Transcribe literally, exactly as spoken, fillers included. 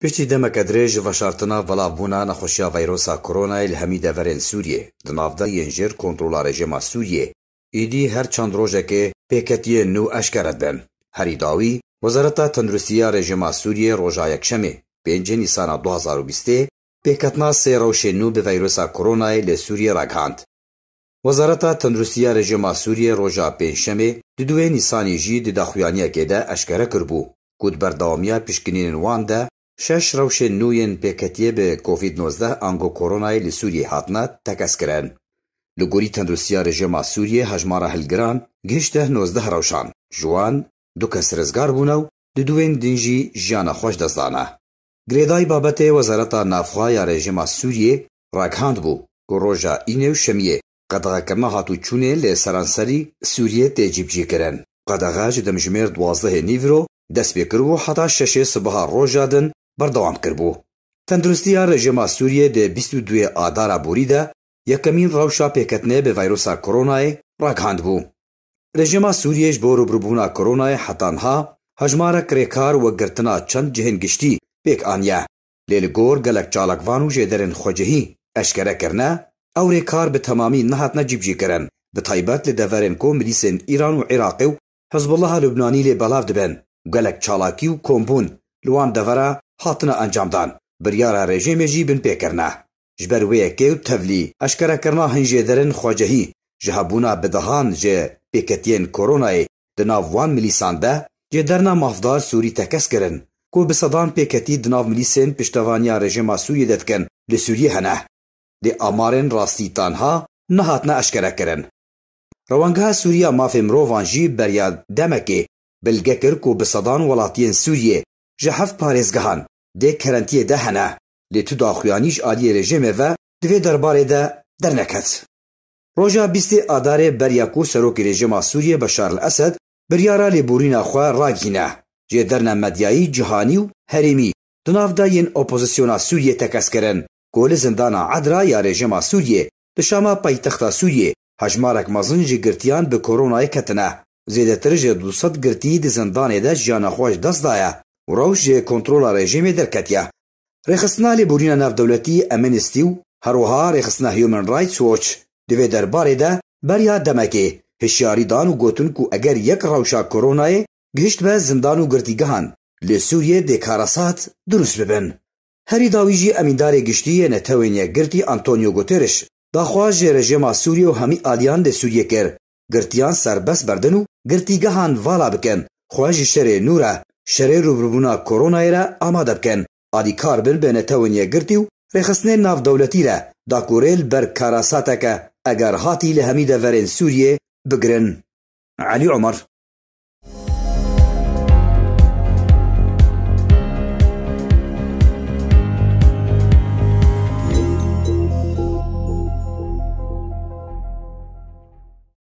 Piştî demeke dirêj veşartina belavbûna nexweşiya veyrosa koronayê li hemî deverên Sûriyê, di navdar yên jêr kontrola rejîma Sûriyê, êdî her çend rojekê pêketiyên nû eşkere dibin. Herî dawî, Wezareta Tenduristiya Rejîma Sûriyê roja Yekşemê, pêncê Nîsana du hazar û bîstê, pêketina sê rewşên nû bi veyrosa koronayê li Sûriyê ragihand. Wezareta Tenduristiya Rejîma Sûriyê roja Pêncşemê, di duwê Nîsanê jî di daxuyaniyekê de eşkere kiribû, ku di berdewamiya pişkinînên wan de şeş rewşên nû yên pêketiyê bi Covid nozdeh ango koronayê li Sûriyê hatine tekez kirin. Li gorî Tenduristiya Rejîma Sûriyê hejmara hilgiran gihişte nozdeh rewşan, ji wan du kes rizgar bûne û di duwên din jî jiyana xwe ji dest dane. Girêdayî babetê Wezareta Navxwe ya Rejîma Sûriyê ragihand bû ku roja Înê û Şemiyê qedexekirina hatûçûnê li seranserî Sûriyê tê cîbicîkirin. Qedexe ji demjimêr duwazdehê nîvro dest pê kiribû heta şeşê sibeha roja din berdewam kiribû. Tenduristiya Rejîma Sûriyê di bîst û duyê Adara borî de yekemîn rewşa pêketinê bi veyrosa koronayê ragihandibû. Rejîma Sûriyê ji bo rûbirûbûna koronayê heta niha hejmarek rêkar û girtina çend cihên giştî pêk aniye. Lê li gor gelek çalakvan û jêderên xwecihî eşkere kirine, ew rêkar bi temamî nehatine cîbicîkirin, bi taybet li deverên ku milîsên Îran û Iraqê û Hizbullaha Lubnanî lê belav dibin û gelek çalakî û kombûn li wan devera hatine encamdan, biryara rejîmê jî binpê kirine. Ji ber wê yekê û tevlî eşkerekirina hin jêderên xwecihî ji hebûna bi dehan ji pêketiyên koronayê di nav wan milîsan de, jêderina mafdar Sûrî tekez kirin, ku bi sedan pêketî di nav milîsên piştevaniya rejîma Sûriyê de dikin, li Sûriyê hene. Lê amarên rastî tanha nehatine eşkerekirin. Rewangeha Sûrî ya Mafê Mirovan jî beriya demekê bilge kir ku bi sedan welatiyên Sûriyê ji heft parêzgehan dê kerentiyê de hene, lê tu daxuyanî ji aliyê rejîmê ve di vê derbarê de derneket. Roja bîstê Adarê beriya ku serokê rejîma Sûriyê Beşar el-Esed biryara lêborîna xwe ragihîne, jêderine medyayî, cihanî û herêmî di nav de yên opozisyona Sûriyê tekez kirin ku li zindana Edra ya rejîma Sûriyê li Şama paytexta Sûriyê hejmarek mezin ji girtiyan bi koronayê ketine. Zêdetir ji du sed girtî di zindanê de jiyana xwe ji dest daye û rewş ji kontrola rejîmê derketiye. Rêxistina Lêborîna Navdewletî Amnesty û herwiha Rêxistina Human Rights Watch di vê derbarê de beriya demekê hişyarî dan û gotin ku eger yek rewşa koronayê gihiştbe zindan û girtîgehan li Sûriyê dê karasat dirust bibin. Herî dawî jî Emîndarê Giştî yê Netewên Yekgirtî Antonio Guterres daxwaz ji rejîma Sûriyê û hemî aliyan li Sûriyê kir, girtiyan serbest berdin û girtîgehan vala bikin, xwe ji şerê nû re, şerê rûbirûbûna koronayê re amade bikin, alîkar bin bi Netewên Yekgirtî û rêxistinên navdewletî re, da ku rê li ber karasateke eger hatî li hemî deverên Sûriyê bigirin. Elî Omer,